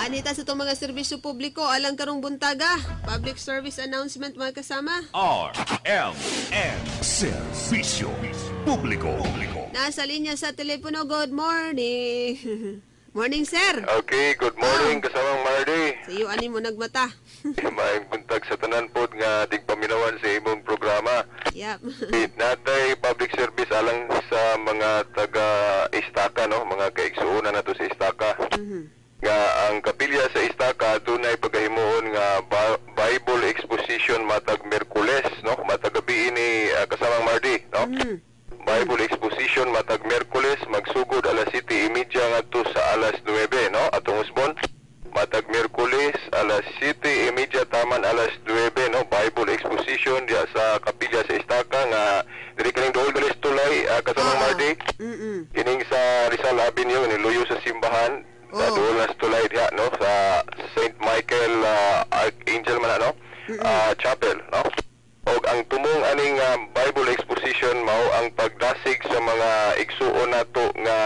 Anita sa itong mga serbisyo publiko alang karong buntaga. Public service announcement, mga kasama. RMN. Serbisyo Publiko. Nasa linya sa telepono, good morning. Morning, sir. Okay, good morning, kasamang Mardy. Sa iyo ani mo nagmata. Maayong buntag sa tanan pod nga tigpaminawan sa imong programa. Natay public service alang sa mga taga Istaka, no, mga kaigsuonan nato sa Istaka. Nga ang kapilya sa Istaka dunay pagahimuon nga Bible exposition matag Miyerkules, no, matag gabi ini, kasamang Mardy, no. Bible exposition matag Miyerkules, magsugod alas 7:30 ngadto sa alas 9, no, atong usbon. Matag Miyerkules, alas 7:30 taman alas 9, no, Bible exposition diya sa kapilya sa Istaka nga diri kaning duol galis tulay, kasamang Mardy. Kining sa Rizal Avenue ni luyo sa simbahan sa duol na sa tulay diha, no, sa St. Michael Archangel man na, no, Chapel, no. Og ang tumong aning Bible exposition mao ang pagdasig sa mga igsuon nato nga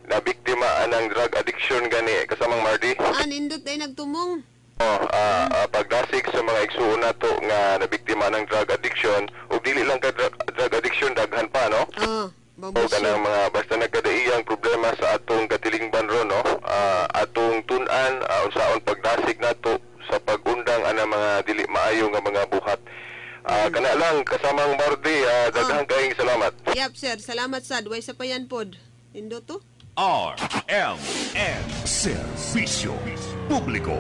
na biktima anang drug addiction gani, kasamang Mardy. Ah, nindot ay nagtumong. Oh, pagdasig sa mga igsuon nato nga nabiktima ng drug addiction ug dili lang ka drug addiction, daghan pa, no. Oh, O babusyo. kanang mga basta nagkadaiyang problema sa atong katilingban ron, no. Atong tun-an unsaon pagdasig nato sa pag-undang ana mga dili maayo nga mga buhat. Kana lang, kasamang Mardy, daghang kaayong salamat. Yap, sir. Salamat sad. Way sa payan pod. Nindot to. RMN. Serbisyo Publiko.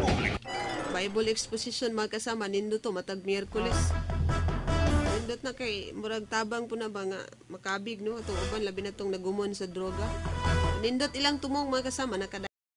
Bible exposition, mga kasama, nindot to matag Miyerkules. Nindot na kay murag tabang po na ba nga makabig, no, atong uban, labi na tong nagumon sa droga. Nindot ilang tumong, mga kasama, nakada